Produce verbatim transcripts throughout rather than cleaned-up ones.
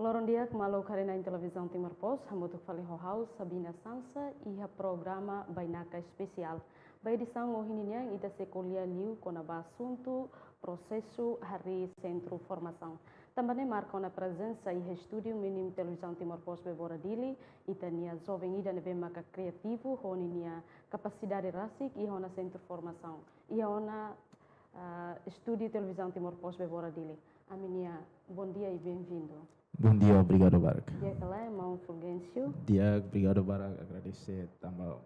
Loron di'ak, maluk haree-na'in Televizaun Timor Post, hamutuk fali ho ha'u Sabina Sansa iha programa Bainaka Espesiál. Ba edisaun ohin nian ita sei ko'alia liu kona-ba asuntu prosesu harii sentru formasaun. Tanba ne'e marka ona prezensa iha estúdiu mínimu Televizaun Timor Post Bebora Dili, ita-nia joven ida ne'ebé maka kriativu ho ninia kapasidade rasik iha ona sentru formasaun. Iha ona, ah, estúdiu Televizaun Timor Post Bebora Dili. Ami-nia bondia i bem-vindo. Bondia, obrigadu barak. Di'ak ka lae, maun Fulgêncio? Di'ak, obrigadu barak, agradese tanba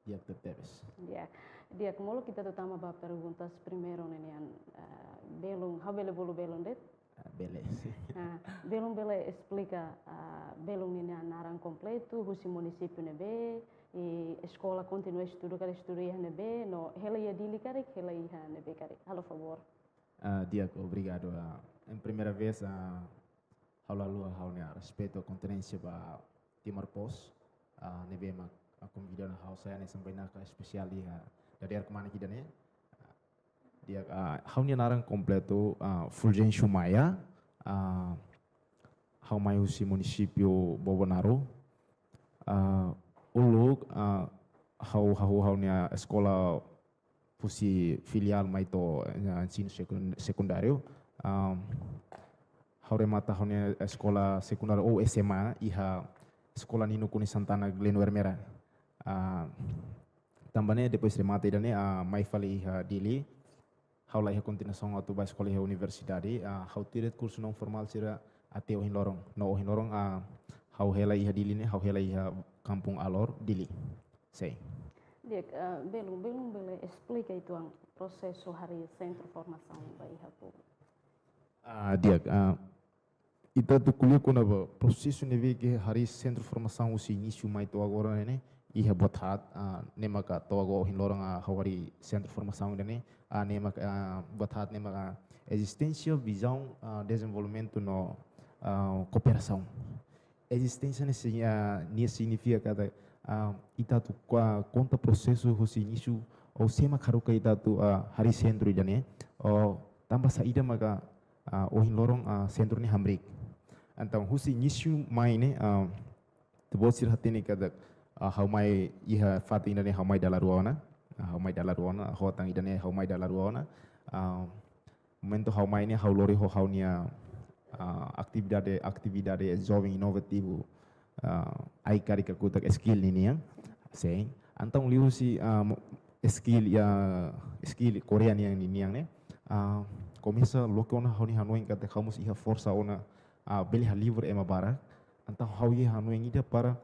di'ak tebetebes. Di'ak. Di'ak, molok ita atu tama ba perguntas primeiru ne'e nian, ah, belun, ha'u bele bolu belun de'it? Ah, bele. Ah, belun bele esplika, ah, belun ninia naran kompletu, husi munisípiu ne'ebé, i eskola kontinua estudu karik estuda iha ne'ebé, no hela iha Dili karik, hela iha ne'ebé karik. Halo favór. Ah, di'ak, obrigadu. Ah, em primeira vez, ah, ha'u la haluha ha'u-nia respeitu, kondoleensia ba Timor Post, ah, ne'ebé mak, ah, konvida ona ha'u sai hanesan bainaka espesiál iha dadeer kemarin ida-ne'e. Ah, di'ak, ah, ha'u-nia naran kompletu, ah, Fulgêncio Maia, ah, ha'u mai husi munisípiu Bobonaro. Ah, uluk, ah, ha'u, ha'u, ha'u-nia eskola husi filiál mai to'o, eh, ensinu sekun-, sekundáriu. Ah, ha'u remata ha'u-nia eskola sekundáriu ou S M A iha Eskola Nino Konis Santana Gleno Ermera. Ah, tanba ne'e depois remata ida-ne'e, ah, mai fali iha Dili. Ha'u la iha kontinuasaun atu ba eskola iha universidade, ah, ha'u tuir de'it kursu naun formál sira até ohin loron. No ohin loron, ah, ha'u hela iha Dili ne'e, ha'u hela iha Kampung Alor, Dili. Sin. Di'ak, ah, belun, belun bele esplika uitoan prosesu harii sentru formasaun ba iha públiku? Ah, di'ak, ah, ita atu ko'alia kona-ba prosesu ne'ebé ke harii sentru formasaun husi inísiu mai to'o agora ne'e, iha buat haat, ah, ne'e maka to'o agora ohin loron, ah, ha'u harii sentru formasaun ida-ne'e, ah, ne'e maka, ah, buat haat ne'e maka ezisténsia, vizaun, ah, dezenvolvimentu no, ah, kooperasaun. Ezisténsia ne'e si-, ah, nia signifika katak, ah, ita atu ko-, konta prosesu husi inísiu, ou sé mak haruka ita atu, ah, harii sentru ida-ne'e, ou tanba saida maka, ah, ohin loron, ah, sentru ne'e hamriik. Entaun, husi inísiu mai ne'e, ah, ita-boot sira hatene katak, ah, ha'u mai iha fatin ida-ne'e ha'u mai dala rua ona, ah, ha'u mai dala rua ona, ho tan ida-ne'e ha'u mai dala rua ona, ah, momentu ha'u mai ne'e ha'u lori ho ha'u-nia, ah, atividade, atividade joven inovativu, ah, ai-karik kakutak skill ninian. Sin. Entaun liuhusi, ah, mo-, skill, ya, skill Korea nian ninian ne'e, ah, komesa loke ona ha'u-nia hanoin katak ha'u mós iha forsa ona, ah, bele halibur ema barak. Entaun ha'u iha hanoin ida para,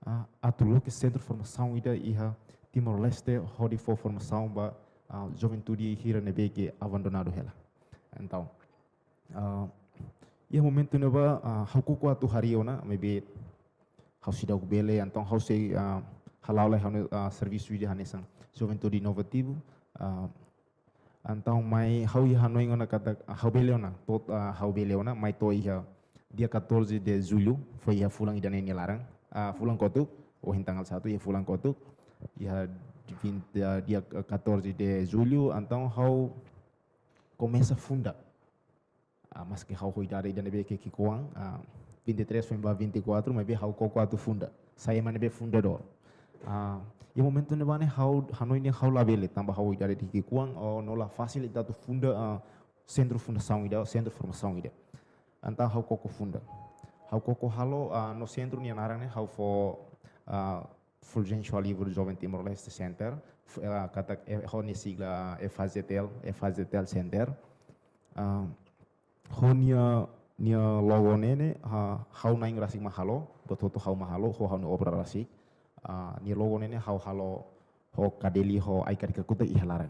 ah, atu loke sentru formasaun ida iha Timor-Leste hodi fó formasaun ba, ah, juventude hira ne'ebé ke abandonadu hela. Entaun, ah, iha momentu ne'ebá, ah, ha'u koko atu harii ona, maibé ha'u seidauk bele, entaun ha'u sei, ah, hala'o lai ha'u-nia, ah, servisu ida hanesan juventude inovativu, ah, entaun mai ha'u iha hanoin ona katak, ah, ha'u bele ona, to'o, ah, ha'u bele ona, mai to'o iha dia catorze de julho, foin iha fulan ida-ne'e nia laran, ah, fulan kotuk, ohin tanggal satu iha fulan kotuk, iha vinte, ah, dia catorze de julho, entaun ha'u komesa funda. Ah, maske ha'u ho idade ida ne'ebé ke ki'ikoan, ah, vinte e três foin ba vinte e quatro, maibé ha'u koko atu funda. Sai ema ne'ebé fundadór. Ah, iha momentu ne'ebá ne'e ha'u hanoin dehan ha'u labele, tanba ha'u ho idade ida ki'ikoan, oh, no la fasil ita atu funda, ah, sentru fundasaun ida, sentru formasaun ida. Entaun ha'u koko funda. Ha'u koko halo, ah, no sentru nia naran ne'e ha'u fó, ah, Fulgêncio Alivro Jovem Timor-Leste Center, f-, ah, katak, eh, ho nia sigla F H J T L, F H J T L Center. Ah, ho nia, nia logo ne'e ne'e, ha, ha'u-na'in rasik mak halo, buat hotu ha'u mak halo, ho ha'u-nia obra rasik. Ah, nia logo ne'e ne'e ha'u halo ho kadeli ho ai-karik kakutak iha laran.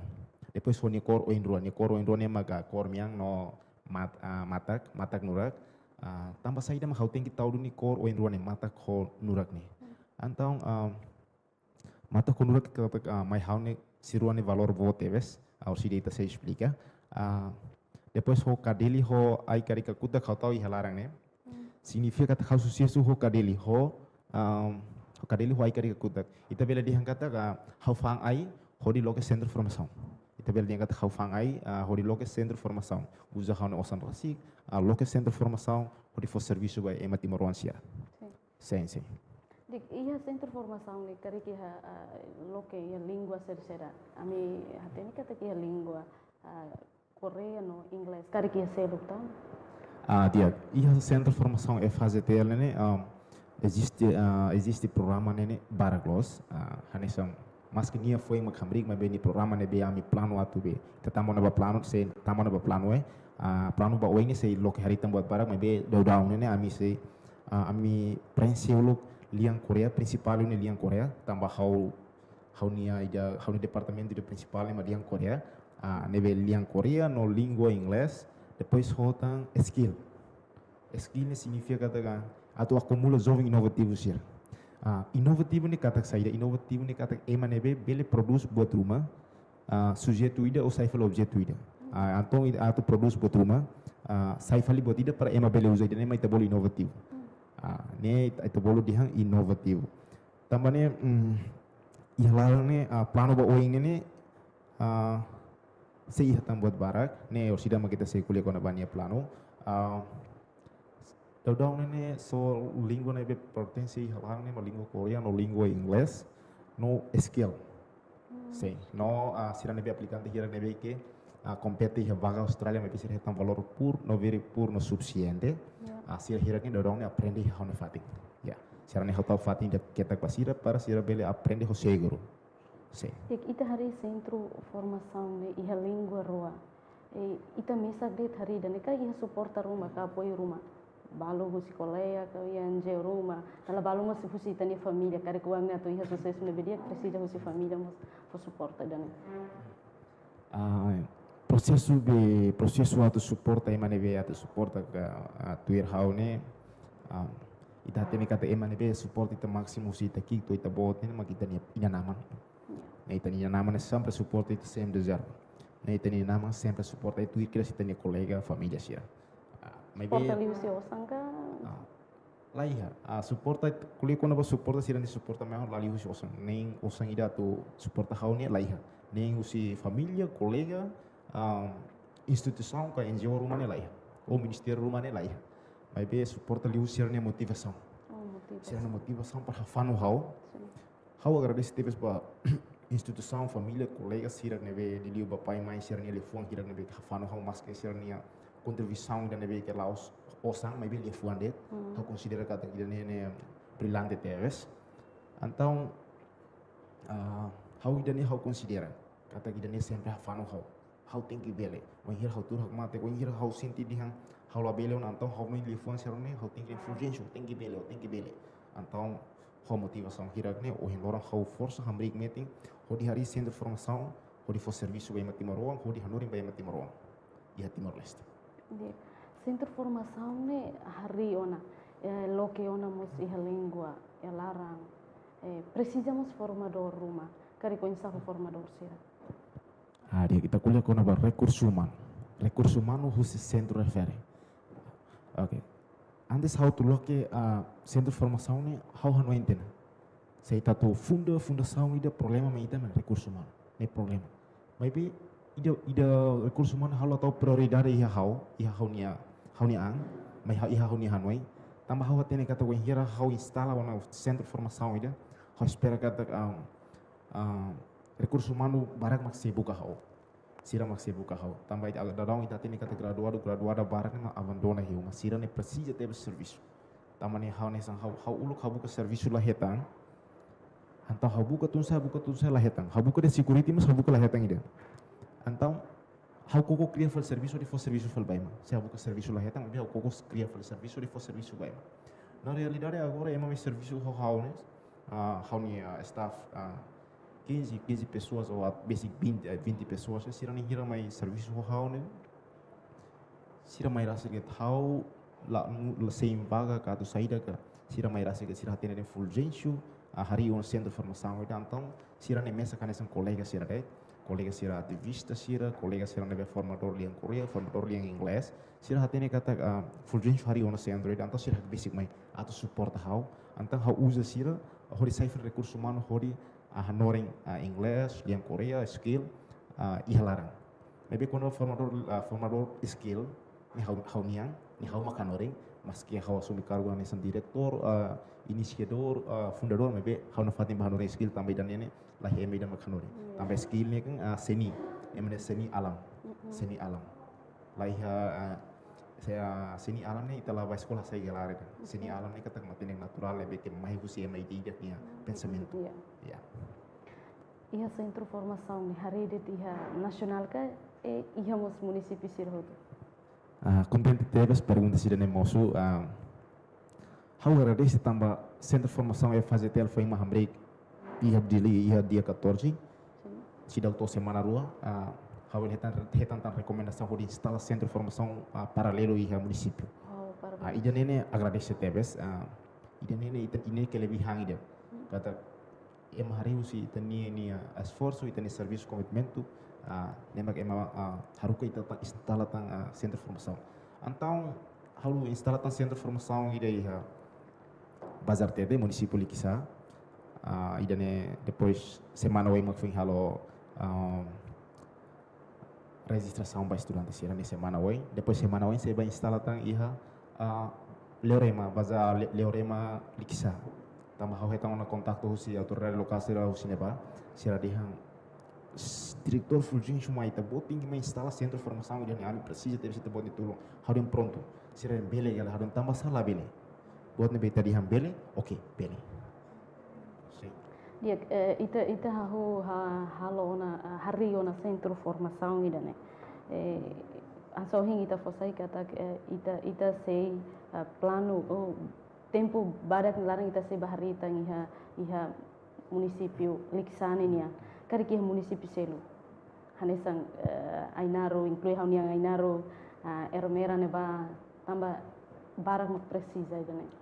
Depois ho nia kór oin-rua, nia kór oin-rua ne'e maka kór mean no mat-, ah, matak, matak nurak. Ah, tanba saida mak ha'u tenke tau duni kór oin-rua ne'e matak ho nurak ne'e. Entaun, ah, matak ho nurak ke, ah, mai ha'u ne'e sira-rua ne'e valór boot tebes, ah, orsida ita sei esplika. Ah, depois ho kadeli ho ai-karik kakutak ha'u tau iha laran ne'e. Hmm. Signifika katak ha'u susesu ho kadeli ho, ah, ho kadeli ho ai-karik kakutak. Ita bele dehan katak, ah, ha'u fa'an ai hodi loke sentru formasaun. Ita bele dehan katak ha'u fa'an ai, ah, hodi loke sentru formasaun. Uza ha'u-nia osan rasik, ah, loke sentru formasaun, hodi fó servisu ba ema timoroan sira. Sin. Sin, sin. Di'ak, iha sentru formasaun ne'e karik iha, ah, loke iha língua saida-saida. Ami hatene katak iha língua, ah, Korea no Inglés, karik iha seluk tan? Ah, di'ak, iha sentru formasaun F H Z T L ne'e, ah, eziste, ah, eziste programa ne'e barak loos, ah, hanesan maski nia foin mak hamriik, maibé nia programa ne'ebé ami planu atu be. Ita tama ona ba planu, sei tama ona ba planu, eh. Ah, planu ba oin ne'e sei loke haree tan buat barak, maibé daudaun ne'e ami sei, ah, ami prenxe uluk lian Korea, prinsipál ne'e lian Korea, tanba ha'u, ha'u-nia ida, ha'u-nia departamentu ida prinsipál ne'e mak lian Korea. Ah, ne'ebé lian Korea no língua Inglés, depois hotu tan skill. Skill ne'e signifika katak atu akumula joven inovativu sira. Ah, inovativu ne'e katak saida, inovativu ne'e katak ema ne'ebé bele prodús buat ruma, ah, sujeitu ida ou sai fali objetu ida. Ah, entaun ita atu prodús buat ruma, ah, sai fali buat ida para ema bele uza ida, ne'e mak ita bolu inovativu. Ah, ne'e ita, ita bolu dehan inovativu. Tanba ne'e, mm, iha laran ne'e, ah, planu ba oin ne'e, ah, sei iha tan buat barak, ne'e orsida mak ita sei ko'alia kona-ba nia planu. Ah, daudaun ne'e só língua ne'ebé pertense iha laran ne'e mak língua Korea no língua Inglés no skill. Sin, no, ah, sira ne'ebé aplikante sira ne'ebé ke, ah, kompete iha vaga Austrália, maibé sira hetan valór pur no very pur no sufisiente. Ya. Ah, sira hirak ne'e daudaun ne'e aprende iha ha'u-nia fatin. Ya, sira ne'e ha'u tau fatin ida ketak ba sira para sira bele aprende ho seguru. Sin. Di'ak, ita harii sentru formasaun ne'e iha língua rua. E, ita mesak de'it harii ida-ne'e ka iha suporta ruma ka apoiu ruma? Balu husi kolega ka iha N G O ruma, dala balu mós husi ita-nia família, karik oan ne'e atu iha susesu ne'ebé di'ak presiza husi família mós fó suporta ida-ne'e. Ah, prosesu be, prosesu atu suporta ema ne'ebé atu suporta ka, ah, tuir ha'u ne'e, ah, ita hatene katak ema ne'ebé suporta ita másimu husi ita ki'ik to'o ita boot ne'e mak ita-nia inan-aman. Ne'e ita-nia inan-aman ne'e sempre suporta ita sempre dezer. Ne'e ita-nia inan-aman sempre suporta ita tuir kedas ita-nia kolega, família sira. Ah, maibé Suporta liuhusi osan ka? Ah, la iha. Ah, suporta, ko'alia kona-ba suporta, sira ne'e suporta memang la liuhusi osan. Nein osan ida atu suporta ha'u ne'e la iha. Nein husi família, kolega, ah, instituisaun ka N G O ruma ne'e la iha. Ou ministériu ruma ne'e la iha. Maibé suporta liuhusi sira-nia motivasaun. Oh, motivasaun. Sira-nia motivasaun para hafanu ha'u. Sin. Ha'u agradese tebes ba instituisaun, família, kolega sira ne'ebé liuliu ba pai mãe sira-nia liafuan hirak ne'ebé hafanu ha'u maski sira-nia kontribuisaun ida ne'ebé ke la'ós osan maibé liafuan de'it. Ha'u konsidera katak ida-ne'e ne'e brilante tebes. Entaun, ah, ha'u ida-ne'e ha'u konsidera katak ida-ne'e sempre hafanu ha'u. Ha'u tenke bele. Wainhira ha'u tuur hakmatek, wainhira ha'u sente dehan ha'u la bele ona, entaun ha'u-nia liafuan sira ne'e ha'u tenke fuljensu, ha'u tenke bele, ha'u tenke bele. Entaun ha'u motivasaun hirak ne'e, ohin loron ha'u forsa hamriik metin hodi harii sentru formasaun, hodi fó servisu ba ema timoroan, hodi hanorin ba ema timoroan iha Timor-Leste. Di'ak, sentru formasaun ne'e harii ona, eh, loke ona mós iha língua, iha laran, eh, presiza mós formadór ruma, karik oinsá ho formadór sira? Ah, di'ak, ita ko'alia kona-ba rekursu umanu. Rekursu umanu husi sentru refere. Oke. Antes ha'u atu loke, ah, sentru formasaun ne'e, ha'u hanoin tiha ona. Se ita atu funda, fundasaun ida problema mai ita mak rekursu umanu. Ne'e problema. Maibé ida, ida rekursu umanu ha'u la tau prioridade iha ha'u, iha ha'u-nia, ha'u-nia an, mai ha'u iha ha'u-nia hanoin. Tanba ha'u hatene katak wainhira ha'u instala ona sentru formasaun ida, ha'u espera katak, ah, ah, rekursu umanu barak mak sei buka ha'u. Sira mak sei buka ha'u. Tanba ita daudaun ita hatene katak graduadu, graduada barak ne'e mak abandona iha uma. Sira ne'e presiza tebes servisu. Tanba ne'e ha'u hanesan ha'u, ha'u uluk ha'u buka servisu la hetan. Entaun ha'u buka tun-sa'e, buka tun-sa'e la hetan. Ha'u buka de'it security mas ha'u buka la hetan ida. Entaun ha'u koko kria fali servisu, hodi fó servisu fali ba ema. Se ha'u buka servisu la hetan, maibé ha'u koko kria fali servisu, hodi fó servisu ba ema. Na realidade agora ema mai servisu ho ha'u ne'e, ah, ha'u-nia, ah, staff, ah, quinze, quinze pessoas ou at-, besik vinte, eh, vinte pessoas, eh, sira ne'e hira mai servisu ho ha'u ne'e. Sira mai rasik de'it ha'u, la, nu, la sein vaga ka atu saida ka. Sira mai rasik de'it, sira hatene de'it fuljensu, ah, harii ona sentru formasaun ida, entaun sira ne'e mesak hanesan kolega sira de'it. Kolega sira ativista sira, kolega sira ne'ebé formadór lian Korea, formadór lian Inglés. Sira hatene katak, ah, fuljensu harii ona sentru ida, entaun sira hakbesik mai atu suporta ha'u. Entaun ha'u uza sira, hodi sai fali rekursu umanu hodi, ah, hanorin, ah, Inglés, lian Korea, skill, ah, iha laran. Maibé kuandu formadór, ah, formadór skill, ne'e ha'u, ha'u-nian, ne'e ha'u mak hanorin, Maski ha'u asumi kargu hanesan diretór, ah, inisiadór, ah, fundadór, maibé ha'u nafatin ba hanorin skill tanba ida-ne'e ne'e, laiha ema ida mak hanorin. Tanba skill ne'e kan, ah, seni, ema ne'e seni alam, seni alam. Laiha, ah, se, ah, seni alam ne'e ita la bá eskola sai galera kan. Seni alam ne'e katak matenek naturál, ne'ebé ke mai husi ema ida-idak nia pensamentu. Iya. Ya. Iha sentru formasaun ne'e haree de'it iha nasionál ka, eh, iha mós munisípiu sira hotu? Ah, kontente tebes pergunta sira-ne'e mosu. Ah, ha'u agradese tanba Sentru Formasaun F H Z T L foin mak hamriik iha Dili, iha dia catorze. Seidauk to'o semana rua, ah, ha'u hetan, hetan tan rekomendasaun hodi instala sentru formasaun, ah, paralelu iha munisípiu. Oh, parabéns. Ah, ida-ne'e ne'e agradese tebes, ah, ida-ne'e ne'e ita, ida-ne'e kelebihan ida. Katak ema haree husi ita-nia, nia esforsu, ita-nia servisu, komitmentu, ah, ne'e mak ema, ah, haruka ita tan instala tan, ah, sentru formasaun. Entaun, ha'u instala tan sentru formasaun ida iha Bazar Tete, munisípiu Likisá. Ah, ida-ne'e depois semana oin mak foin halo, ah, rejistrasaun ba estudante sira-ne'e semana oin. Depois semana oin sei bá instala tan iha, ah, Leorema, Bazar Le-, Leorema Likisá. Tanba ha'u hetan ona kontaktu husi autoridade lokál sira husi ne'ebá, sira dehan, "S-, Diretór Fulgêncio, mai ita-boot tenke mai instala sentru formasaun ida-ne'e, ami presiza tebes ita-boot nia tulun." Ha'u dehan prontu. Sira dehan bele ka lae, ha'u dehan tanba sá labele. Buat ne'ebé ita dehan bele, oke, bele. Sin. Di'ak, eh, ita, ita hahú ha-, halo ona, eh, harii ona sentru formasaun ida-ne'e. Eh, hanesan ohin ita fó sai katak, eh, ita, ita sei, eh, planu, oh, tempu badak nia laran ita sei bá harii tan iha, iha munisípiu Likisá nian. Karik iha munisípiu seluk. Hanesan, eh, Ainaro, inklui ha'u-nian Ainaro, ah, Ermera ne'ebá, tanba barak mak presiza ida-ne'e.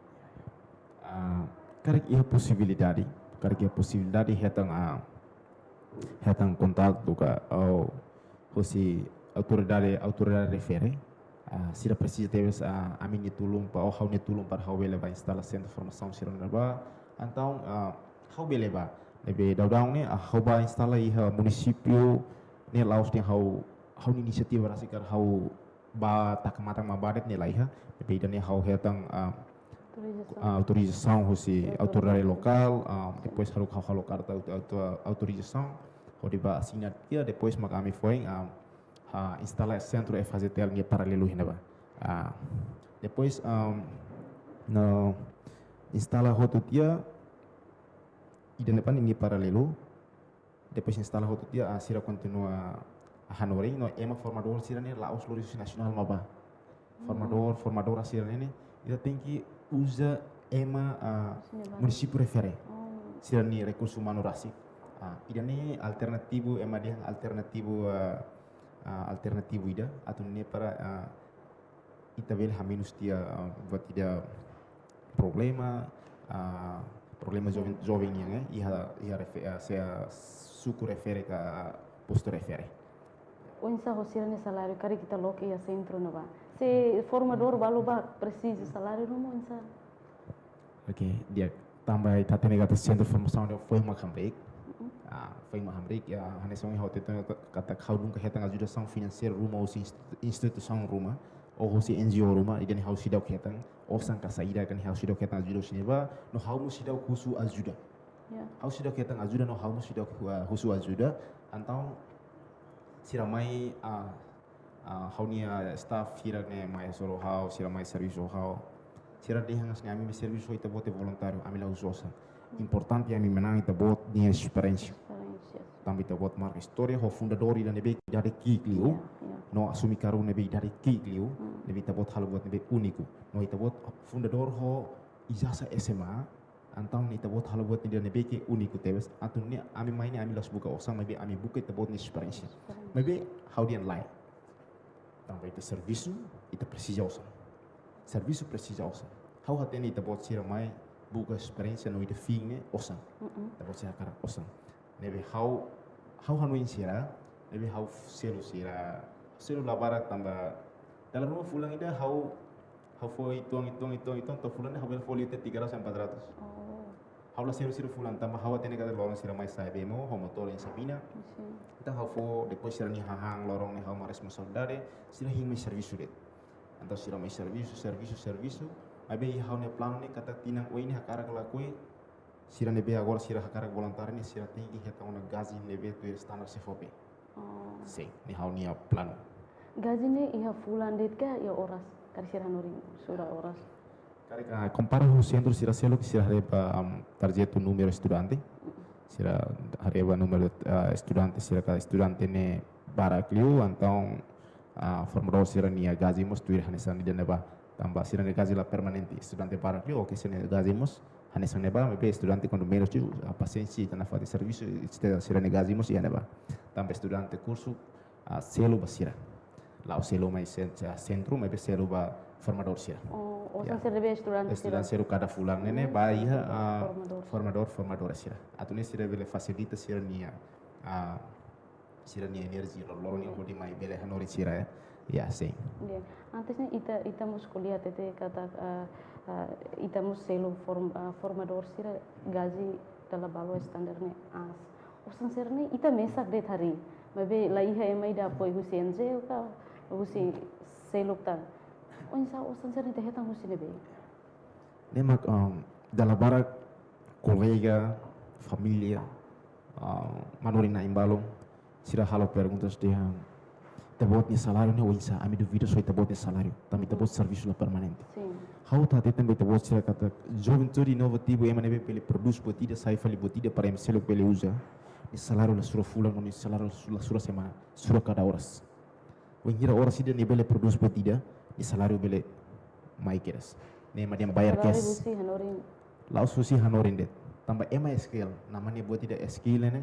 Ah, karik iha posibilidade, karik iha posibilidade hetan, ah, hetan kontaktu ka, oh, husi autoridade, autoridade refere. Ah, sira presiza tebes, ah, ami-nia tulun para, oh, ha'u-nia tulun para ha'u bele bá instala sentru formasaun sira ne'ebá. Entaun, ah, ha'u bele bá. Ne'ebé daudaun ne'e, ah, ha'u bá instala iha munisípiu ne'e la'ós dehan ha'u, ha'u-nia inisiativa rasik ka ha'u bá taka matan mak bá de'it ne'e laiha. Ne'ebé ida-ne'e ha'u hetan, ah, autorizasaun, ah, autorizasaun husi autoridade lokál, ah, depois ha'u, ha'u halo karta auto-, auto-, autorizasaun, hodi bá asina tiha, depois mak ami foin, ah, ah, instala sentru F H Z T L nia paralelu iha ne'ebá. Ah, depois, ah, no instala hotu tiha, ida-ne'e ne'e paralelu, depois instala hotu tiha, ah, sira kontinua hanorin, no ema formadór sira-ne'e la'ós lori husi nasionál mak bá. Formadór, formadora sira-ne'e ne'e, ita tenke uza ema, ah, husi ne'ebá, munisípiu refere. Oh. Sira-nia rekursu umanu rasik. Ah, ida-ne'e alternativu, ema dehan alternativu, ah, ah, alternativu ida, atu nune'e para, ah, ita bele hamenus tiha, ah, buat ida problema, ah, problema joven, joven nian, eh, iha, iha refe-, ah, se, ah, suku refere ka postu refere. Oinsá ho sira-nia saláriu, karik ita loke iha sentru ne'ebá? Se formadór balu bá presiza saláriu ruma, oinsá? Oke, di'ak, tanba ita hatene katak sentru formasaun ne'e foin mak hamriik. Mm-mm. Ah, foin mak hamriik, ya, hanesan ohin ha'u hatete katak ha'u nunka hetan ajudasaun finanseiru ruma husi insti-, instituisaun ruma, ou husi N G O ruma, ida-ne'e ha'u seidauk hetan, osan ka saida ka ne'e ha'u seidauk hetan ajuda husi ne'ebá, no ha'u mós seidauk husu ajuda. Ya. Ha'u seidauk hetan ajuda, no ha'u mós seidauk, ah, husu ajuda, entaun sira mai, ah, ah, ha'u-nia staff sira-ne'e mai hasoru ha'u, sira mai servisu ho ha'u. Sira dehan hanesan ne'e, ami mai servisu ho ita-boot ne'e voluntáriu, ami la husu osan. Importante ami manán ita-boot nia esperiénsia. Esperiénsia. Tanba ita-boot marka istória ho fundadór ida ne'ebé idade ki'ik liu. Ya, ya. No asumi kargu ne'ebé idade ki'ik liu. Hmm. Ne'ebé ita-boot halo buat ne'ebé úniku. No ita-boot fundadór ho ijazah S M A, entaun ita-boot halo buat ida ne'ebé ke úniku tebes. Atu nune'e ami mai ne'e ami la'ós buka osan, maibé ami buka ita-boot nia esperiénsia. Esperiénsia. Maibé ha'u dehan lae. Tanba ita servisu, ita presiza osan. Servisu presiza osan. Ha'u hatene ita-boot sira mai buka esperiénsia no ida fin ne'e osan. Mm-mm. Ita-boot sira hakarak osan. Ne'ebé ha'u, ha'u hanoin sira, ne'ebé ha'u selu sira, selu la barak tanba dala ruma fulan ida ha'u, ha'u fó uitoan, uitoan, uitoan, uitoan, to'o fulan ne'e ha'u bele fó liu tiha tiga ratus, empat ratus. Oh. Ha'u la selu sira fulan tanba ha'u hatene katak loron sira mai sa'e bemo, ho motór oinsá mina. Sin. Entaun ha'u fó, depois sira-nia hahán loron ne'e ha'u mak responsabilidade, sira hein mai servisu de'it. Entaun sira mai servisu, servisu, servisu. Maibé iha ha'u-nia planu ne'e katak tinan oin ne'e hakarak ka lakohi, sira ne'ebé agora sira hakarak voluntáriu ne'e sira tenke hetan ona gaji ne'ebé tuir standar C F P. Oh. Sin, ne'e ha'u-nia planu. Gaji ne'e iha fulan de'it ka iha oras? Karik sira hanorin sura oras. Karik, ah, kompara ho sentru sira seluk, sira haree ba, am, tarjetu númeru estudante. Sira haree ba númeru, ah, estudante, sira ka estudante ne'e barak liu, entaun, ah, formadór sira-nia gaji mós tuir hanesan ida-ne'ebá. Tanba sira-nia gaji la permanente. Estudante barak liu, oke, sira-nia gaji mós hanesan ne'ebá, maibé estudante kuandu menus liu, ah, pasiénsia ita nafatin servisu, sira, sira-nia gaji mós iha ne'ebá. Tanba estudante kursu, ah, selu ba sira. La'ós selu mai sen-, ah, sentru, maibé selu ba formadór sira. Oh, osan sira-ne'ebé estudante sira? Estudante sira kada fulan ne'e, hmm, ba iha, ah, formadór. Formadór, formádora sira. Atu nune'e sira bele fasilita sira-nia, ah, sira-nia enerjia loroloron ne'e hodi mai bele hanorin sira, ya. Ya, sin. Di'ak. Antes ne'e ita, ita mós ko'alia hatete katak, ah, ah, ita mós selu form-, ah, formadór sira gaji dala balu standar ne'e aas. Osan sira-ne'e ita mesak de'it harii. Maibé la iha ema ida apoiu husi N G O ka husi seluk tan. Oinsá osan sira-ne'e ita hetan husi ne'ebé? Ne'e mak, um, dala barak kolega, família, um, manorin-na'in balun, sira halo perguntas dehan, ita-boot nia saláriu ne'e oinsá, ami dúvida só ita-boot nia saláriu, tanba ita-boot servisu la permanente. Sin. Ha'u atu hateten ba ita-boot sira katak juventude inovativu, ema ne'ebé bele prodús buat ida, sai fali buat ida para ema seluk bele uza. Nia saláriu la sura fulan, no nia saláriu la su-, la sura semana, sura kada oras. Wainhira oras ida nia bele prodús buat ida, nia saláriu bele mai kedas. Ne'e mak dehan bayar cash. Saláriu husi hanorin? La'ós husi hanorin de'it. Tanba ema skill, ema nia buat ida skill ne'e.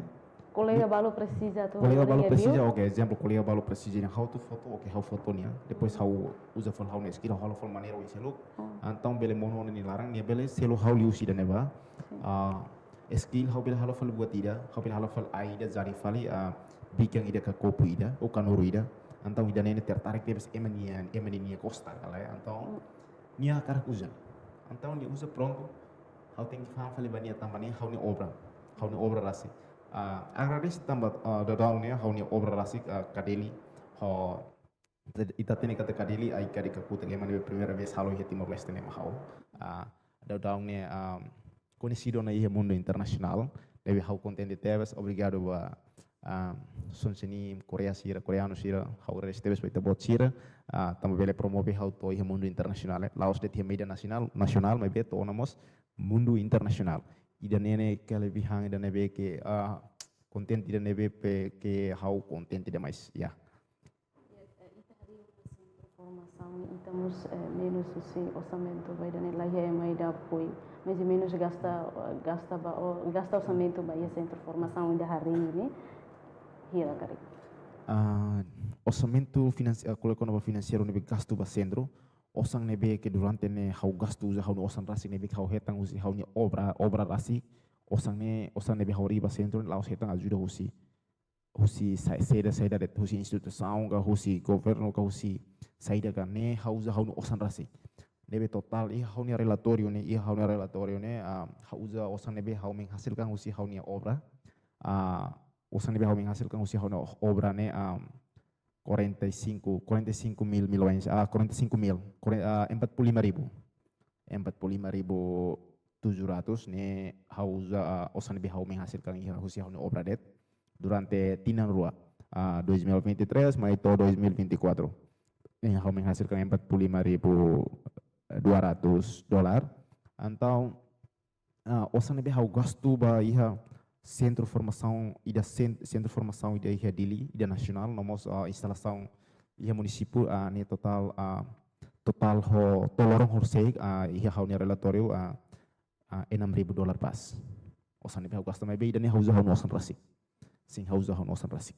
Kolega balu presiza atu hanorin. Kolega balu presiza, oke, ezemplu, kolega balu presiza ne'e ha'u atu foto, oke, ha'u foto nia. Depois ha'u uza fali ha'u-nia skill, ha'u halo fali maneira oin seluk. Oh. Entaun bele monu ona nia laran, nia bele selu ha'u liuhusi ida-ne'ebá. Sin. Ah, skill ha'u bele halo fali buat ida, ha'u bele halo fali ai ida jadi fali, ah, bikan ida ka kopu ida, ou kanuru ida. Entaun ida-ne'e ne'e tertarik tebes ema nia, ema nia gosta ka lae. Entaun, hmm, nia hakarak uza. Entaun nia uza prontu, ha'u tenke fa'an fali ba nia tanba ne'e ha'u-nia obra, ha'u-nia obra rasik. Ah, agradese tanba, ah, daudaun ne'e ha'u-nia obra rasik, ah, Kadeli, ho Ita, ita hatene katak Kadeli, ai kadi kakutak ema ne'ebé primeira vez halo iha Timor-Leste ne'e mak ha'u. Ah, daudaun ne'e, ah, koñesidu ona iha mundu internasionál. Ne'ebé ha'u kontente tebes, obrigadu ba, ah, Sonsenim, Korea sira, koreanu sira, ha'u agradese tebes ba ita-boot sira, ah, tanba bele promove ha'u to'o iha mundu internasionál, eh. La'ós de'it iha média nasionál, nasionál, maibé to'o ona mós mundu internasionál. Ida-ne'e ne'e kelebihan ida ne'ebé ke, ah, kontente ida ne'ebé ke ha'u kontente demais, ya. Ya, eh, ita harii ona sentru formasaun ne'e ita mós, eh, menus husi orsamentu ba ida-ne'e, la iha ema ida apoiu. Mais ou menus gasta, eh, gasta ba, o, gasta orsamentu ba iha sentru formasaun ida harii ne'e hira karik? Ah, orsamentu finansi-, ah, kole kona-ba finanseiru ne'ebé gastu ba sentru, osan ne'ebé ke durante ne'e ha'u gastu uza ha'u-nia osan rasik ne'ebé ke ha'u hetan husi ha'u-nia obra, obra rasik, osan ne'e, osan ne'ebé ha'u harii ba sentru ne'e la'ós hetan ajuda husi husi sa-, saida, saida de'it, husi instituisaun ka, husi governu ka, husi saida ka, ne'e ha'u uza ha'u-nia osan rasik. Ne'ebé totál iha ha'u-nia relatóriu ne'e, iha ha'u-nia relatóriu ne'e, ah, ha'u uza osan ne'ebé ha'u menghasilkan husi ha'u-nia obra. Ah, osan ne'ebé ha'u menghasilkan husi ha'u-nia obra ne'e, ah, quarenta e cinco, quarenta e cinco mil milhões, ah, quarenta e cinco mil, quaren-, ah, empat puluh lima ribu. Empat puluh lima ribu tujuh ratus ne'e ha'u uza, ah, osan ne'ebé ha'u menghasilkan iha husi ha'u-nia obra de'it durante tinan rua, ah, dois mil e vinte e três mai to'o dois mil e vinte e quatro. Ne'e ha'u menghasilkan empat puluh lima ribu dua ratus dolar. Entaun, ah, osan ne'ebé ha'u gastu ba iha sentru formasaun ida sen-, sentru formasaun ida iha Dili, ida nasionál, no mós, ah, instalasaun iha munisípiu, ah, ne'e totál, ah, totál ho to'o loron horisehik, ah, iha ha'u-nia relatóriu, ah, ah, enam ribu dolar pas. Osan ne'ebé ha'u gasta maibé ida-ne'e ha'u uza ha'u-nia osan rasik. Sin, ha'u uza ha'u-nia osan rasik.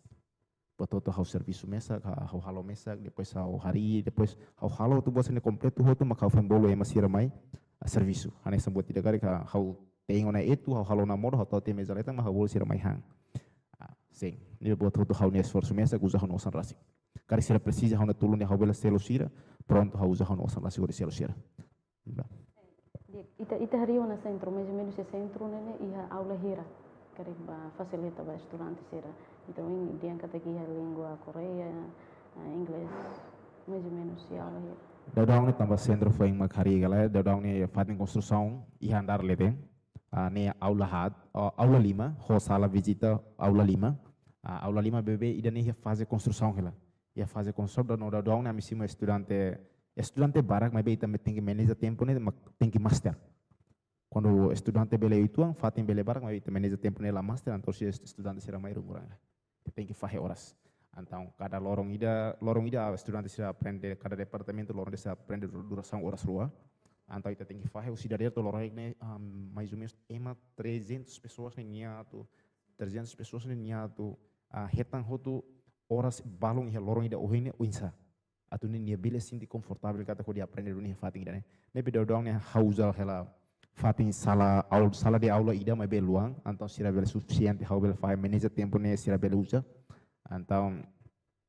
Buat hotu ha'u servisu mesak, ha-, ha'u halo mesak, depois ha'u harii, depois ha'u halo hotu buat sira-ne'e kompletu hotu, mak ha'u foin bolu ema sira mai, ah, servisu. Hanesan buat ida karik ha'u te'in ona etu, ha'u halo ona modo, ha'u tau tiha meza leten, mak ha'u bolu sira mai han. Ah, sin. Ne'e buat hotu ha'u-nia esforsu mesak, uza ha'u-nia osan rasik. Karik sira presiza ha'u-nia tulun ne'e ha'u bele selu sira, prontu ha'u uza ha'u-nia osan rasik hodi selu sira. Di'ak, ita, ita harii ona sentru, mais ou menus iha sentru ne'e, ne'e iha aula hira, karik ba fasilita ba estudante sira. Entaun, imi dehan katak iha língua Koreia, eh, inglés, mais ou menus iha aula hira? Daudaun ne'e tanba sentru foin mak harii ka lae, daudaun ne'e fatin konstrusaun iha andár leten. Ah, ne'e aula haat, ah, aula lima, ho sala vizita aula lima. Ah, aula lima ne'ebé ida-ne'e iha faze konstrusaun hela. Iha faze konstrusaun, no daudaun ne'e ami simu estudante, estudante barak, maibé ita tenke maneja tempu ne'e, mak tenke master. Kuandu estudante bele uitoan, fatin bele barak, maibé ita maneja tempu ne'e la master, entaun sira estudante sira mai ruma-rua. Tenke fahe oras. Entaun, kada loron ida, loron ida estudante sira aprende, kada departamentu loron ida sira aprende du-, durasaun oras rua. Entaun, ita tenke fahe, husi dadeer to'o lorokraik ne'e, ah, mais ou menus ema trezentas pessoas ne'e nia atu, trezentas pessoas ne'e nia atu, ah, hetan hotu oras balun iha loron ida ohin ne'e oinsá. Atu nune'e nia bele sente konfortavel katak hodi aprende duni iha fatin ida-ne'e. Ne'ebé daudaun ne'e ha'u uza hela fatin sala aul-, sala de aula ida maibé luan, entaun sira bele sufisiente, ha'u bele fahe maneja tempu ne'e sira bele uza. Entaun,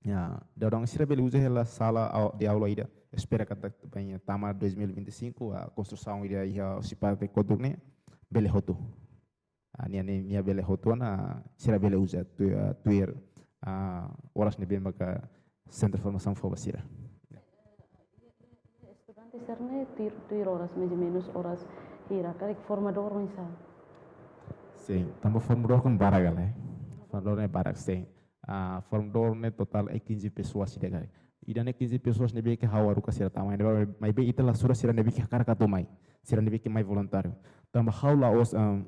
ya, daudaun sira bele uza hela sala au-, de aula ida. Espera katak bainhira tama dois mil e vinte e cinco, ah, konstrusaun ida iha husi parte kotuk ne'e bele hotu. Ah, nia, nia, nia bele hotu ona, sira bele uza tu-, ah, tuir, ah, oras ne'ebé maka Sentru Formasaun fó ba sira. Estudante sira-ne'e tuir, tuir oras, mais ou menus oras hira, karik formadór oinsá? Sin, tanba formadór kan barak ka lae. Formadór ne'e barak, sin. Ah, formadór ne'e totál é quinze pessoas ida karik. Ida-ne'e quinze pessoas ne'ebé ke ha'u haruka sira tama, maibé ita la sura sira ne'ebé ke hakarak atu mai. Sira ne'ebé ke mai voluntáriu. Tanba ha'u la'ós, ah,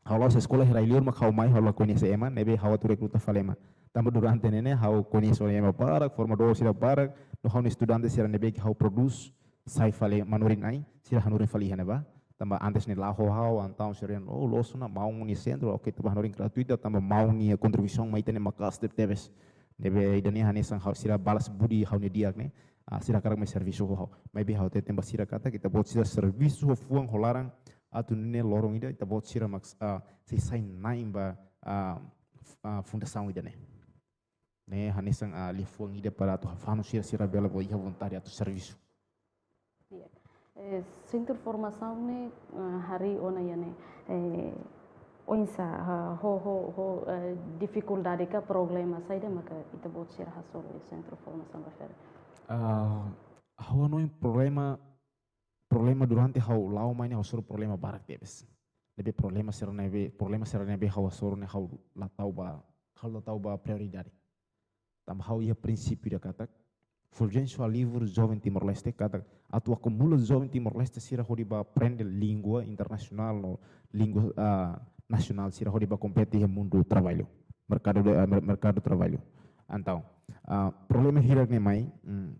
ha'u la'ós eskola iha rai-liur mak ha'u mai, ha'u la koñese ema, ne'ebé ha'u atu rekruta fali ema. Tanba durante ne'e ne'e ha'u koñese ema barak, formadór sira barak, no ha'u-nia estudante sira ne'ebé ke ha'u prodús, sai fali manorin-na'in, sira hanorin fali iha ne'ebá. Tanba antes ne'e la'o ho ha'u, entaun sira dehan, "Oh, loos ona, maun nia sentru, oke, ita bá hanorin gratuita, tanba maun nia kontribuisaun mai ita-nia maka'as tebetebes." Ne'ebé ida-ne'e hanesan ha'u sira balas budi ha'u-nia di'ak ne'e, ah, sira hakarak mai servisu ho ha'u. Maibé ha'u hateten ba sira katak ita-boot sira servisu ho fuan ho laran, atu nune'e loron ida ita-boot sira mak, ah, sei sai na'in ba, ah, f-, ah, fundasaun ida-ne'e. Ne'e hanesan, ah, liafuan ida para atu hafanu sira, sira bele iha vontade atu servisu. Iya. Eh, Sentru Formasaun ne'e, ah, harii ona iha ne'e, eh, oinsá, ah, ho, ho, ho, eh, difikuldade ka problema saida maka ita-boot sira hasoru iha Sentru Formasaun refere? Ah, ha'u hanoin problema, problema durante ha'u la'o mai ne'e ha'u hasoru problema barak tebes. Ne'ebé problema sira ne'ebé, problema sira ne'ebé ha'u hasoru ne'e ha'u la tau ba, ha'u la tau ba prioridade. Tanba ha'u iha prinsípiu ida katak, Fulgêncio Alivur joven Timor-Leste katak, atu akumula joven Timor-Leste sira hodi bá aprende língua internasionál no língua, ah, nasionál sira hodi bá kompete iha mundu traballu, merkadu de, ah, mer-, merkadu traballu. Entaun, ah, problema hirak ne'e mai, hmm,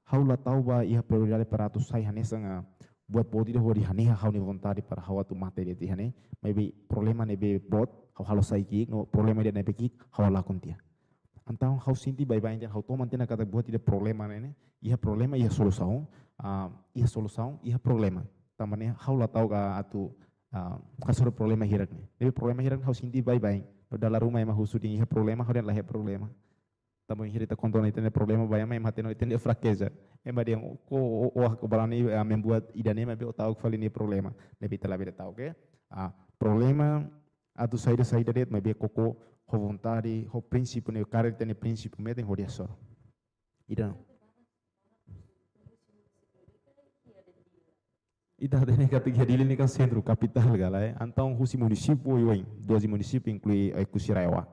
ha'u la tau ba iha prioridade para atu sai hanesan, ah, buat boot ida hodi hanehan ha'u-nia vontade para ha'u atu mate de'it iha ne'e, maibé problema ne'ebé boot, ha'u halo sai ki'ik, no problema ida ne'ebé ki'ik, ha'u lakon tiha. Entaun ha'u sente baibain tiha, ha'u toman tiha ona katak buat ida problema ne'e ne'e, iha problema, iha solusaun, ah, iha solusaun, iha problema. Tanba ne'e ha'u la tau ka atu, ah, hasoru problema hirak ne'e. Ne'ebé problema hirak ne'e ha'u sente baibain. No dala ruma ema husu dehan iha problema, ha'u dehan la iha problema. Tanba bainhira ita konta ona ita-nia problema ba ema, ema hatene ona ita-nia frakeza. Ema dehan, "Ó, ó, ó, ó, koko balu ne'e, ah, membuat ida-ne'e maibé ó ta'uk fali nia problema." Ne'ebé ita labele ta'uk, oke? Ah, problema atu saida-saida de'it, maibé koko ho vontade, ho prinsípiu ne'e, karik ita-nia prinsípiu metin hodi hasoru. Ida. Ita hatene katak iha Dili ne'e kan sentru kapitál ka lae. Entaun husi munisípiu oioin, doze munisípiu inklui Oekusi RAEOA.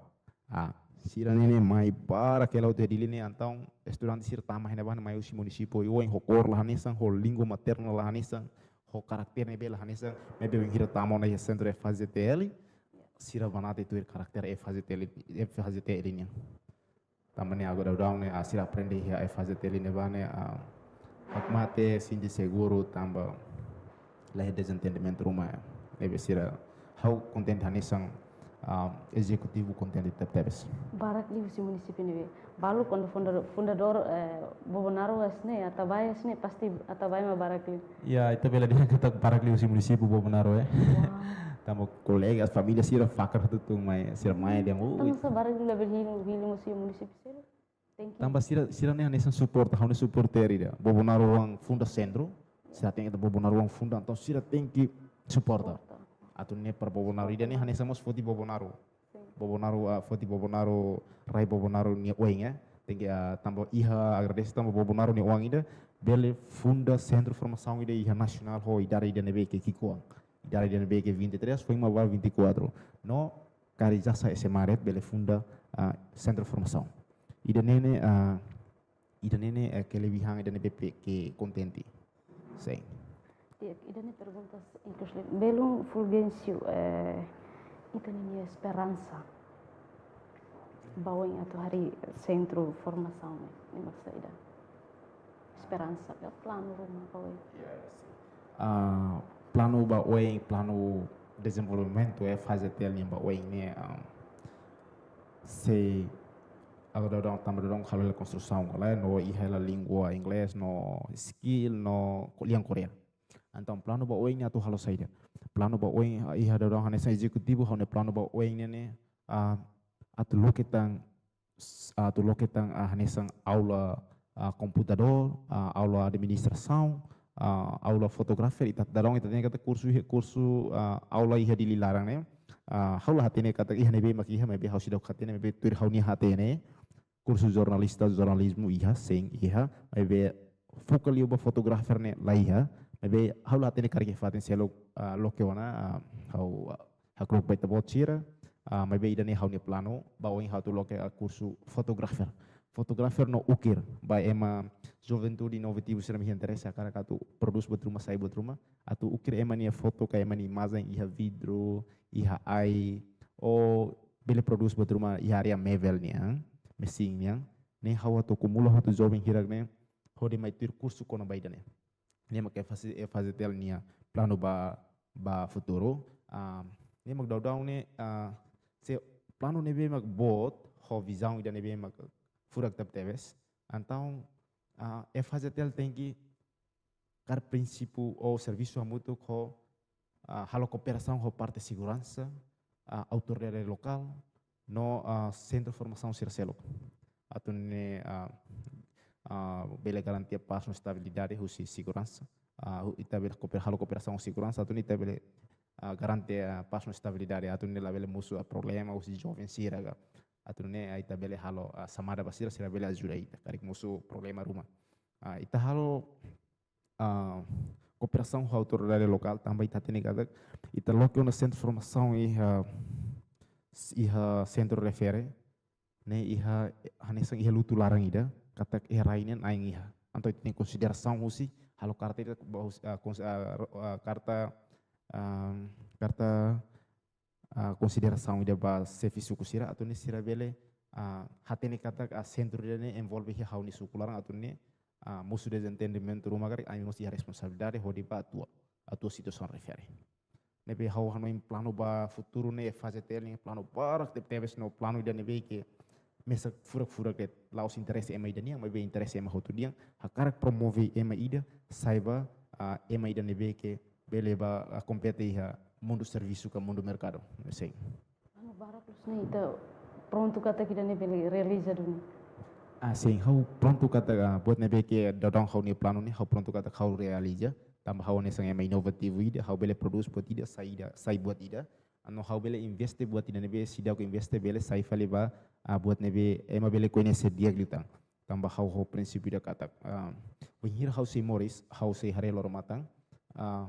Ah, sira ne'e ne'e mai barak hela hotu iha Dili ne'e, entaun estudante sira tama iha ne'ebá ne'e mai husi munisípiu oioin, ho kór la hanesan, ho língua materna la hanesan, ho karakter ne'ebé la hanesan, maibé bainhira tama ona iha sentru F H Z T L, sira banati tuir karakter F H Z T L, F H Z T L nian. Tanba ne'e agora daudaun ne'e, ah, sira aprende iha F H Z T L ne'ebá ne'e, ah, hakmatek, sente seguru, tanba la iha dezentendimentu ruma, ne'ebé sira, ha'u kontente hanesan, ah, ezekutivu kontente tebetebes. Barak liu husi munisípiu ne'ebé. Balu kuandu funda-, fundadór, eh, Bobonaro hanesan ne'e, Atabae hanesan ne'e, pasti Atabae mak barak liu. Ya, ita bele dehan katak barak liu husi munisípiu Bobonaro, eh. Wow. Tanba kolega, família sira fakar hotu tun mai, sira mai dehan, "Oh, tanba sá barak liu labele hili, hili mós iha munisípiu seluk?" Thank you. Tanba sira, sira ne'e hanesan suporta, ha'u-nia suporter ida. Bobonaro oan funda sentru, sira hatene katak Bobonaro oan funda, entaun sira tenke suporta. Suporta. Atu nune'e para Bobonaro ida-ne'e hanesan mós foti Bobonaro. Sin. Bobonaro, ah, foti Bobonaro, rai Bobonaro nia oin, eh. Tenke, ah, tanba iha, agradese tanba Bolsonaro nia oan ida, bele funda sentru formasaun ida iha nasionál ho idade ida ne'ebé ke ki'ikoan. Idade ida ne'ebé ke vinte e três, foin mak ba vinte e quatro. No, karik já sai S M A de'it, bele funda, ah, sentru formasaun. Ida-ne'e ne'e, ah, ida-ne'e ne'e, eh, kelebihan ida ne'ebé ke kontente. Sin. Di'ak, ida-ne'e pergunta, inklusive, belun Fulgêncio, eh, ita-nia esperansa ba oin atu harii sentru formasaun ne'e, ne'e mak saida? Esperansa ka planu ruma ba oin? Ah, planu ba oin, planu dezenvolvimentu FAZTL nian ba oin ne'e, ah, se agora daudaun, tanba daudaun halo hela konstrusaun, ko'alia no iha hela língua inglés, no skill, no ko-, lian Koreia. Entaun planu ba oin ne'e atu halo saida? Planu ba oin, ah, iha daudaun hanesan ezekutivu, ha'u-nia planu ba oin ne'e ne'e, ah, atu loke tan, s-, atu loke tan, ah, hanesan aula, ah, komputadór, ah, aula administrasaun, ah, aula fotografer, ita daudaun ita tenke katak kursu, kursu, ah, aula iha Dili laran ne'e. Ah, ha'u la hatene katak iha ne'ebé mak iha, maibé ha'u seidauk hatene, maibé tuir ha'u-nia hatene, kursu jornalista, jornalizmu iha, sin iha, maibé foka liu ba fotografer ne'e la iha, maibé ha'u la hatene karik iha fatin seluk, ah, loke ona, ah, ha'u, ah, hakru'uk ba ita-boot sira, ah, maibé ida-ne'e ha'u-nia planu, ba oin ha'u atu loke, ah, kursu fotografer. Fotografer no ukir, ba ema juventude inovativu sira ne'ebé interese hakarak atu prodús buat ruma, sai buat ruma, atu ukir ema nia foto ka ema nia imajen iha vidru, iha ai, ou bele prodús buat ruma iha área mevel nian, mesin nian, ne'e ha'u atu akumula hotu joven hirak ne'e, hodi mai tuir kursu kona-ba ida-ne'e. Ne'e mak FAZ-, FAZTL nia planu ba, ba futuru. Ah, ne'e mak daudaun ne'e, ah, se planu ne'ebé mak boot, ho vizaun ida ne'ebé mak furak tebetebes. Entaun, ah, FAZTL tenke kaer prinsípiu ou servisu hamutuk ho, ah, halo kooperasaun ho parte seguransa, ah, autoridade lokál, no, ah, sentru formasaun sira seluk. Atu nune'e, ah, ah, bele garantia pás no estabilidade husi seguransa. Ah, hu-, ita bele kooper-, halo kooperasaun ho seguransa, atu nune'e ita bele, ah, garantia pás no estabilidade, atu nune'e labele mosu, ah, problema husi joven sira ka. Atu nune'e, ah, ita bele halo, ah, xamada ba sira, sira bele ajuda ita, karik mosu problema ruma. Ah, ita halo, ah, kooperasaun ho autoridade lokál, tanba ita hatene katak ita loke ona sentru formasaun iha, iha sentru refere, ne'e iha, hanesan iha lutu laran ida, katak iha rai nian ain iha. Entaun ita tenke konsiderasaun husi, halo karta ida ba husi, ah, kons-, ah, ro-, ah, karta, ah, karta, ah, konsiderasaun ida ba xefe suku sira, atu nune'e sira bele, ah, hatene katak, ah, sentru ida-ne'e envolve iha ha'u-nia suku laran, atu nune'e, ah, mosu dezentendimentu ruma karik, ami mós iha responsabilidade hodi bá atua, atua situasaun refere. Ne'ebé ha'u hanoin planu ba futuru ne'e FAZTL nia planu barak tebetebes no planu ida ne'ebé ke mesak furak-furak de'it, la'ós interese ema ida nian, maibé interese ema hotu nian, hakarak promove ema ida, sai ba, ah, ema ida ne'ebé ke bele bá, ah, kompete iha mundu servisu ka mundu merkadu. Sin. Anu barak loos ne'e ita prontu katak ida-ne'e bele realiza duni? Ah, sin, ha'u prontu katak, ah, buat ne'ebé ke daudaun ha'u-nia planu ne'e, ha'u prontu katak ha'u realiza, tanba ha'u hanesan ema inovativu ida, ha'u bele prodús buat ida, sai ida, sai buat ida. No ha'u bele investe buat ida ne'ebé seidauk investe bele sai fali ba, ah, buat ne'ebé ema bele koñese di'ak liután. Tanba ha'u ho prinsípiu ida katak, ah, wainhira ha'u sei moris, ha'u sei haree loro-matan, ah,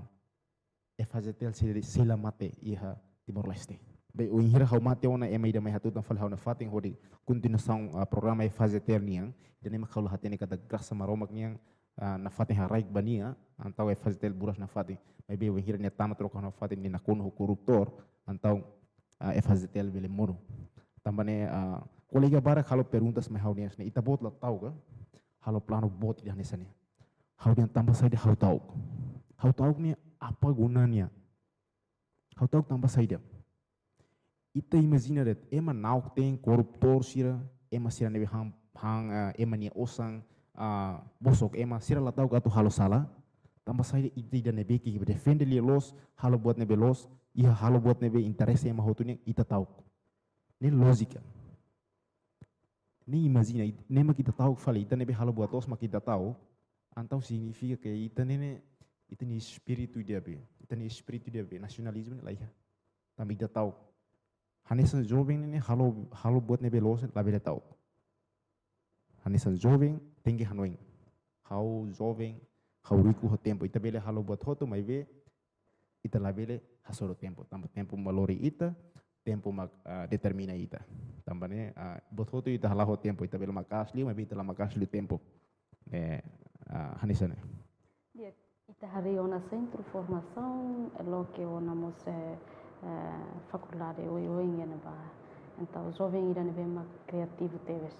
FAZTL sei, sei la mate iha Timor-Leste. Be, wainhira ha'u mate ona, ema ida mai hatutan fali ha'u nafatin hodi kontinuasaun, ah, programa FAZTL nian, ida-ne'e mak ha'u la hatene katak grasa Maromak nian, ah, nafatin haraik ba nia, entaun FAZTL buras nafatin. Maibé wainhira nia tama troka nafatin, nia nakonu ho koruptór, entaun, ah, FAZTL bele monu. Tanba ne'e, ah, kolega barak halo perguntas mai ha'u nian, ne'e ita-boot la ta'uk ka halo planu boot ida hanesan ne'e? Ha'u dehan tanba saida ha'u ta'uk? Ha'u ta'uk ne'e apa gunanya? Ha'u ta'uk tanba saida? Ita imajina de'it, ema na'ok-teen, koruptór sira, ema sira ne'ebé han, han, ah, ema nia osan, ah, bosok ema, sira la ta'uk atu halo sala. Tanba saida ita ida ne'ebé ke defende lia loos, halo buat ne'ebé loos, iha halo buat ne'ebé interese ema hotu nian, ita ta'uk? Ne'e lójika. Ne'e imajina, it-, ne'e mak ita ta'uk fali, ita ne'ebé halo buat loos mak ita ta'uk. Entaun signifika ke ita ne'e ne'e, ita-nia espíritu ida be, ita-nia espíritu ida be, nasionalizmu ne'e la iha. Tanba ita ta'uk. Hanesan joven ne'e ne'e halo, halo buat ne'ebé loos labele ta'uk. Hanesan joven tenke hanoin. Ha'u joven, ha'u riku ho tempu. Ita bele halo buat hotu, maibé ita labele hasoru tempu. Tanba tempu mak lori ita, tempu mak, ah, determina ita. Tanba ne'e, ah, buat hotu ita hala'o ho tempu, ita bele maka'as liu, maibé ita la maka'as liu tempu. Eh, ah, hanesan ne'e. Di'ak, ita harii ona sentru formasaun, loke ona mós, eh, eh, fakuldade oioin iha ne'ebá. Entaun, joven ida ne'ebé mak kriativu tebes.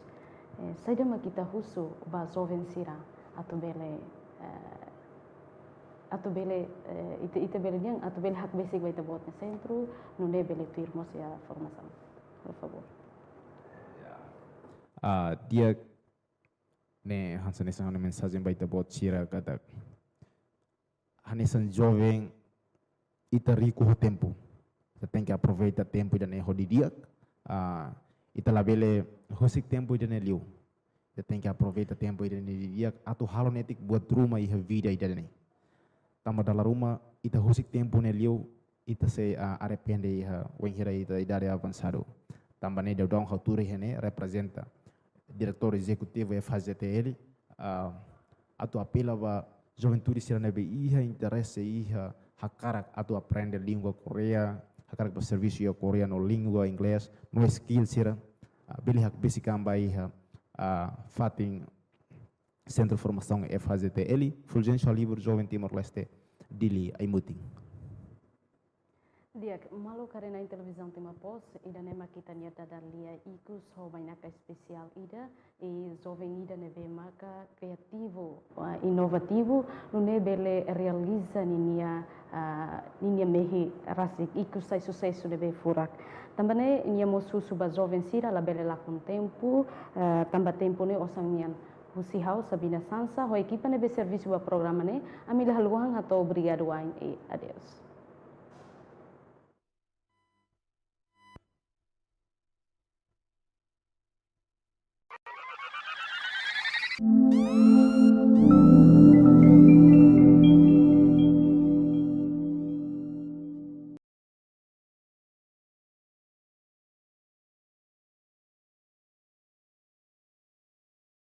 Eh, saida mak ita husu ba joven sira atu bele, eh, atu bele, eh, ita, ita bele dehan, atu bele hakbesik ba ita-boot nia sentru, nune'e bele tuir mós iha formasaun. Por favór. Ya. Ah, di'ak, ne'e hanesan, hanesan ha'u-nia mensajen ba ita-boot sira katak hanesan joven, ita riku ho tempu. Ita tenke aproveita tempu ida-ne'e ho didi'ak. Ah, ita labele husik tempu ida-ne'e liu. Ita tenke aproveita tempu ida-ne'e didi'ak atu halo netik buat ruma iha vida ida-ne'e. Tanba dala ruma ita husik tempu ne'e liu, ita sei, ah, arrepende iha wainhira ita idade avansadu. Tanba ne'e daudaun ha'u tuur iha ne'e reprezenta Diretór Ezekutivu F H Z T L, ah, atu apela ba juventude sira ne'ebé iha interese, iha hakarak atu aprende língua Koreia, hakarak ba servisu iha Koreia no língua Inglés, no skill sira, ah, bele hakbesik an ba iha, ah, fatin Sentru Formasaun F H Z T L, Fulgêncio Alivro, Joven Timor-Leste, Dili, Aimutin. Di'ak, maluk haree-na'in Televizaun Timor Post, ida-ne'e mak ita-nia dada lia ikus ho bainaka espesiál ida, i joven ida ne'ebé maka kriativu, ah, inovativu, nune'e bele realiza ninia, ah, ninia mehi rasik, ikus sai susesu ne'ebé furak. Tanba ne'e, nia mós husu ba joven sira labele lakon tempu, ah, tanba tempu ne'e osan nian. Husi ha'u Sabina Sansa, ho ekipa ne'ebé servisu ba programa ne'e, ami la haluha hato'o obrigadu wa'in i adeus.